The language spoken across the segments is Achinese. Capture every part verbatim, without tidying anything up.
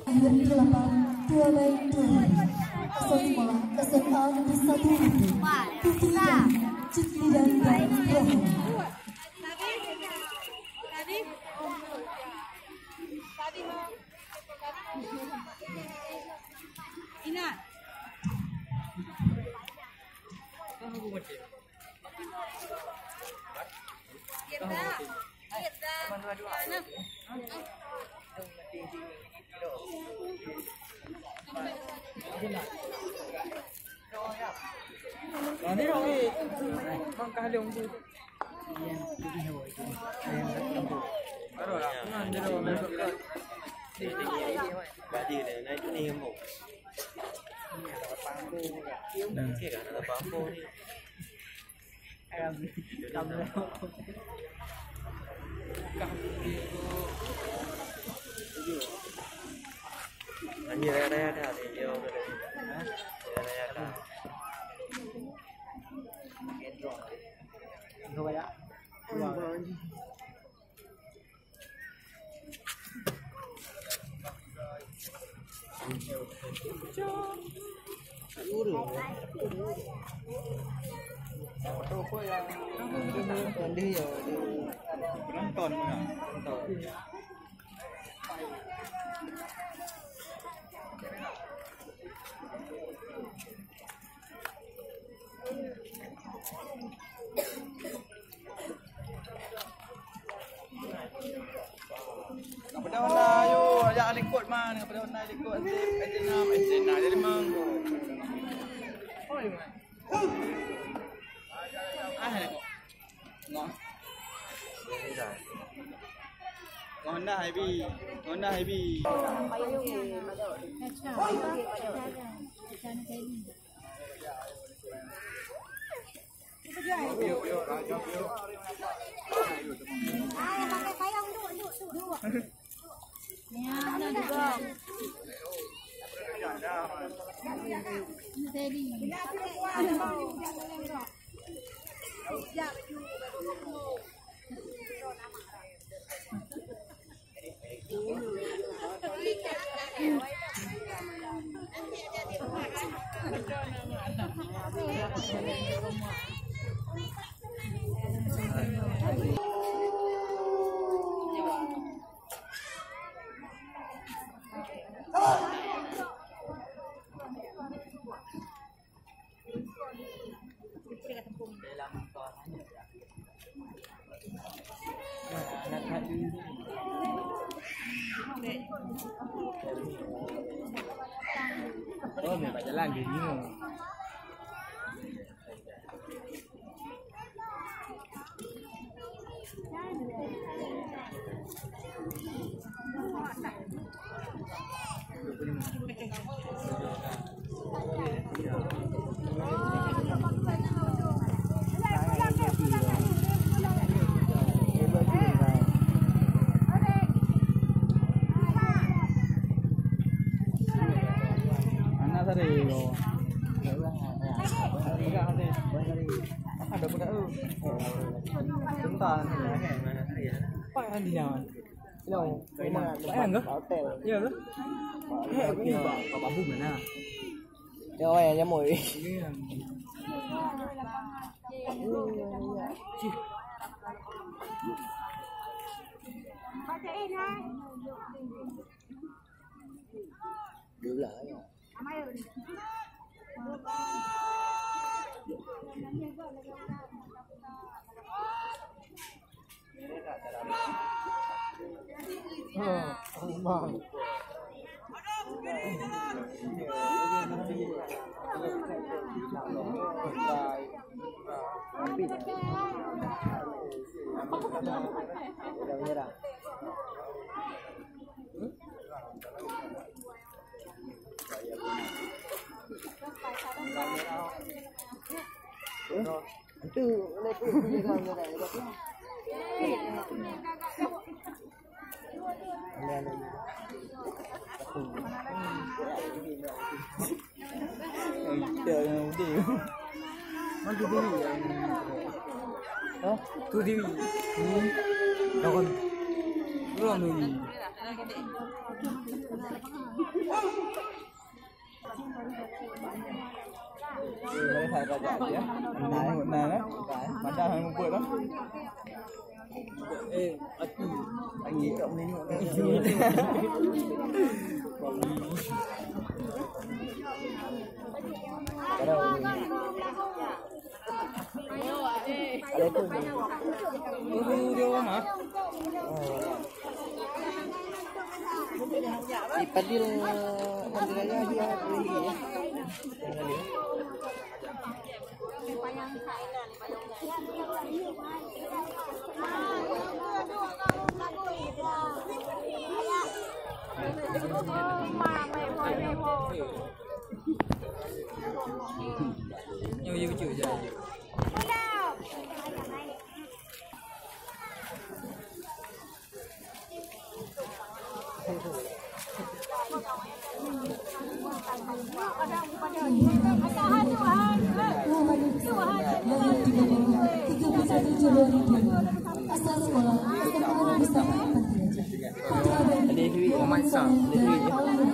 Akhir delapan, dua Mei dua ribu. Asal sekolah S M A Negeri satu Lubu. Putri dan Cik Lidan dan Rohani. Ina. Anjir, raya-raya dah, ni dia orang dah. Raya-raya dah. Penonton mana? Penonton. Kepada Honda, ayo, ajak likot man. Kepada Honda likot. S T enam, S T enam, jadi mang. Ah, likot. Nah. Honda Habi, Honda Habi. Oh, memang jalan dia ni. Anak tadi. Ada budak tu. Sebentar. Apa yang dia? Hello. Bayang ke? Ya ke? Eh, aku ni bapak babu mana? Dia orang yang nyamuk ni. Dua belah ni. Mana tu diri? Hah? Tu diri. Hmm. Lawan. Lawan diri. Eh, mana saya raja dia? Naik, naik, eh? Padahal yang membuat lah. Eh, aku. Lagi tak menengok. Guru di rumah. Ipadil, Padil aja dia pergi ya. Asal sekolah S M A Negeri Satu Pantai Raja. Putra dari Pemain sal.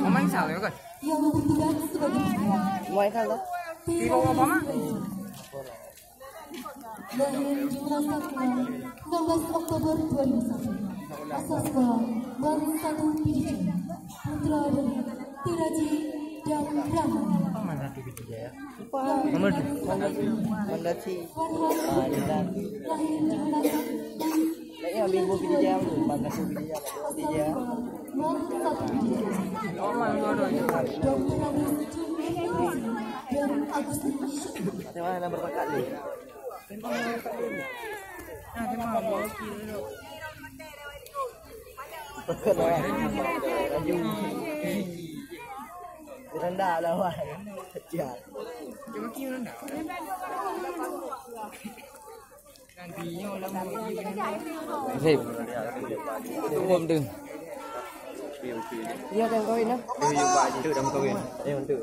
Pemain sal ya kan? Yang bertugas sebagai pimpinan. Pemain sal tu. Di bawah apa, Mak? Lahir jam enam belas Oktober dua ribu satu. Asal sekolah Baru Satu Pidie Jaya. Putra dari Tiraji dan Rahman. Mana tu Pidie Jaya? Nomor tu. Mana tu? Mana tu? Ah, dia dah. Lahir jam enam belas Oktober dua ribu satu. Asal sekolah Baru Satu Pidie Jaya. Doktor Agus Jimmy dan Agus Jimmy. Macam mana nak berpakat ni? Rendah lah, wah. Siap. Sip. Tunggu tu. Dia akan kahwin lah. Dia, dia buat tu dah kahwin. Eh, untuk.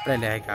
Peureulèe hai ka.